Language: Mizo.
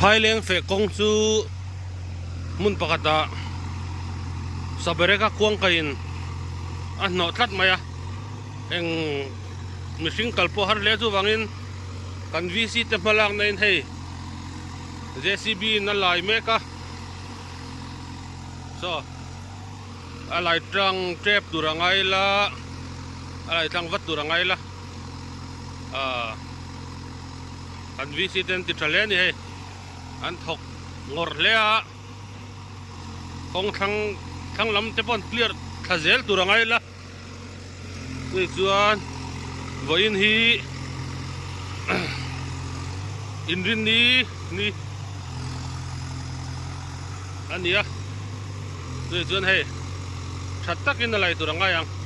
Phaileng feh kawng chu hmun pakhatah sabereka kuangkaiin a hnawh tlat mai a, eng mihring kal pawh har hle chuvangin kan VC te hma lakna in hei JCB in a lai mek a saw a lai tlang tep tur a ngai la a lai tlang vat tur a ngai la ah. Kan VC te an ti tha hle a ni hei, an thawk ngawrh hle a, kawng thlang thlang lam te pawh an clear thla zel tur a ngai la, chumi chuan vawiin hi inrinni ni a ni a, chumi chuan hei tha takin a lei tur a ngai ang.